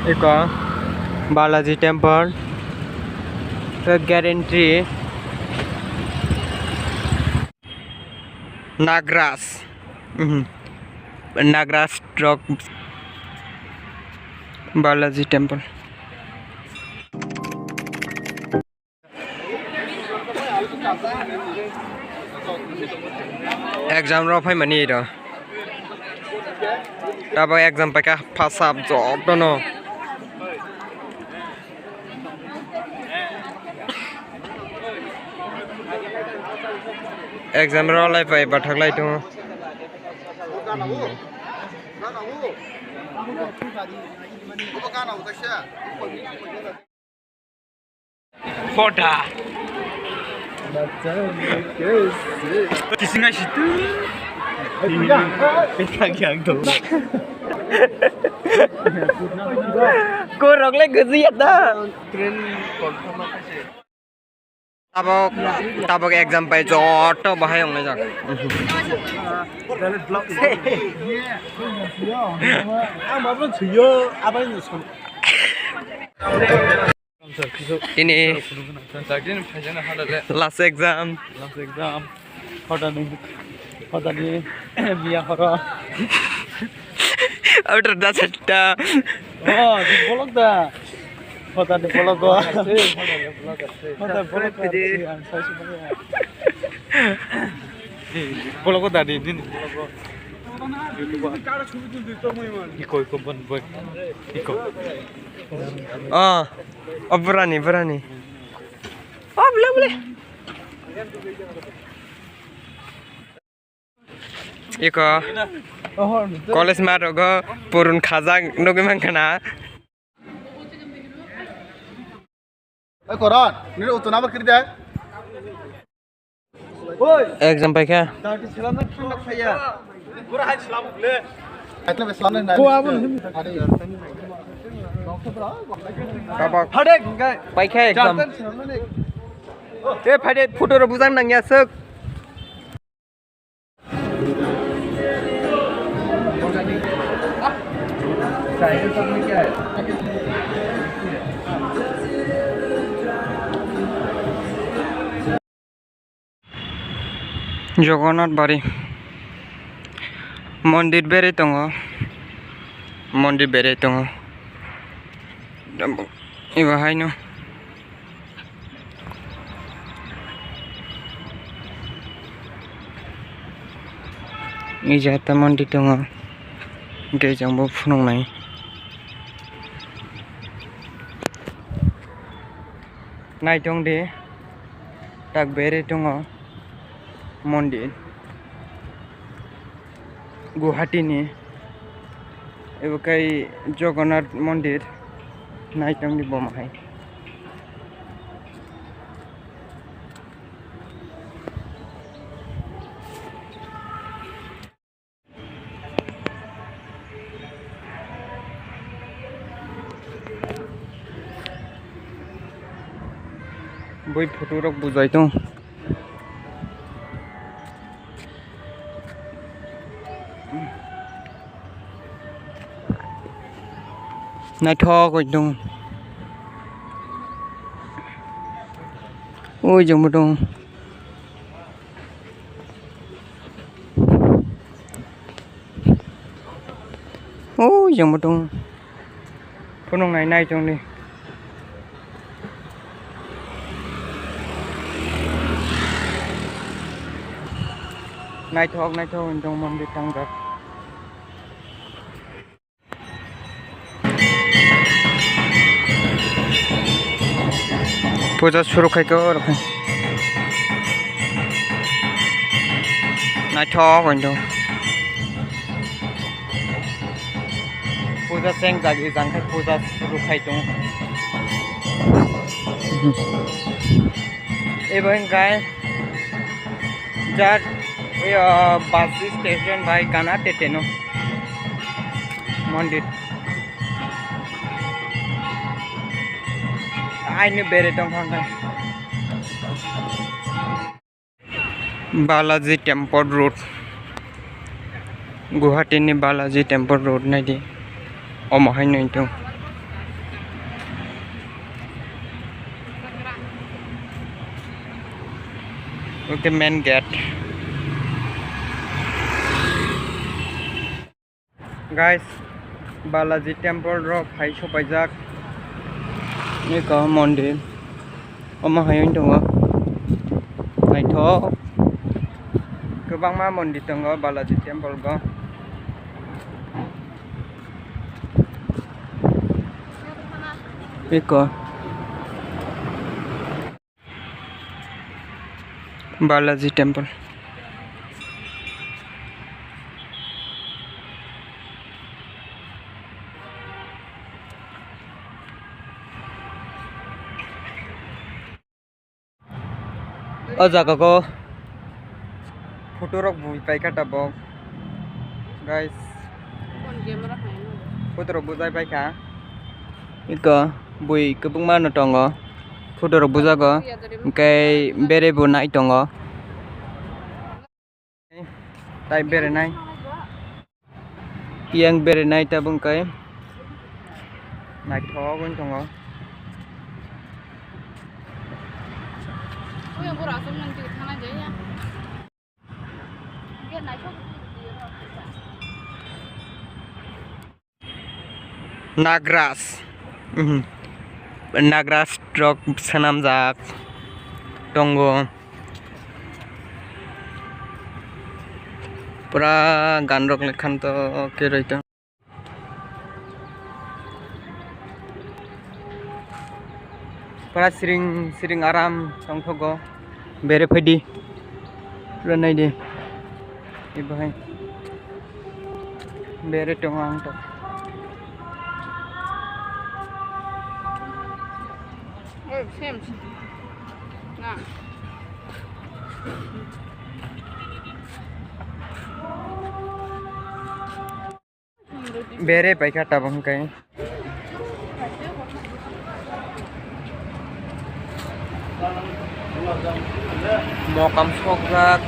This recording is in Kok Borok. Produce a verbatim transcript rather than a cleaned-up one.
Eko Balaji temple, gate entry, Nagraj, mhm, Nagraj rock, Balaji temple. Exam rok phaimani ro. Tabok exam paikha first half jotono. Exam rok lai pai bathak lai tongo. Photo. Kisinga situ. Peta gyang to. Korok le gujiya ta. Train confirm. Tabok, tabok exam pai joto bahai onglaijak. Ang babu suyo abai. Tini last exam. Last exam. Hodani, hodani, miya horo. Outer da chatta. Oh, di bolok da. Hodani bolok go. Hodani bolok go. Ang sai sumaya. Bolok go da di, di bolok go. Iko, iko, bon, bon. Iko. Ah. Oh, berani, berani. Oh, boleh, boleh. Iko. College mat rogo purun khajak nugwi mankha na. Oi, Koran, nini utuna ba kiri de. Exam paikha. Paikha exam. Te phaide photo rok bujang nangya swk. Jagannath bari mondir berwi tongo, mondir berwi tongo. Eba haino ija ta mondir tongo, hwnkhe ejang bo phunuknai. Naitong di, tak berwi tongo mondir Guwahati ni, ebo khe Jagannath mondir, naitong di bo ma hai. Bui photo rok bujai tong. Naithok oi tong. Oi jong bo tong. O jong bo tong. Phunuknai nai tong di. Naithok naithok wng tong mondir tangjak. Puja suru khai khe oro khai. Naithok wng tong. Puja sengjak, ejang khe puja suru khai tong. Ebo hwnkhe jar, yo, bus station bai gana tete no mondir. Aini bere tong kha khe. Balaji Temple Road, Guwahati ni Balaji Temple Road naidi, omo hai nai tong. Oke, main gate. Guys, Balaji temple rok hai sopaijak. Eko mondir. Omo hai wng tongo. Naithok. Kwbangma mondir tongo Balaji temple go. Eko. Balaji temple. O jaga o photo rok bui paikha tabok, guys. Photo rok bujai paikha. Eko bui kwbangma no tongo. Photo rok bujago. Hwnkhe bere bo nai tongo. Tai berenai. Yang berenai tabung kai. Naithok wng tongo. Nagraj, mhm. Nagraj rok swnamjak tongo. Pura gan rok lekhan to keroi tong. Pura siring siring aram tongthogo. Bere phaidi. Pura naidi. Ibo hai. Bere tongo ang to. Oi, same. Na. Bere paikha tabang kai. Mokam sokjak,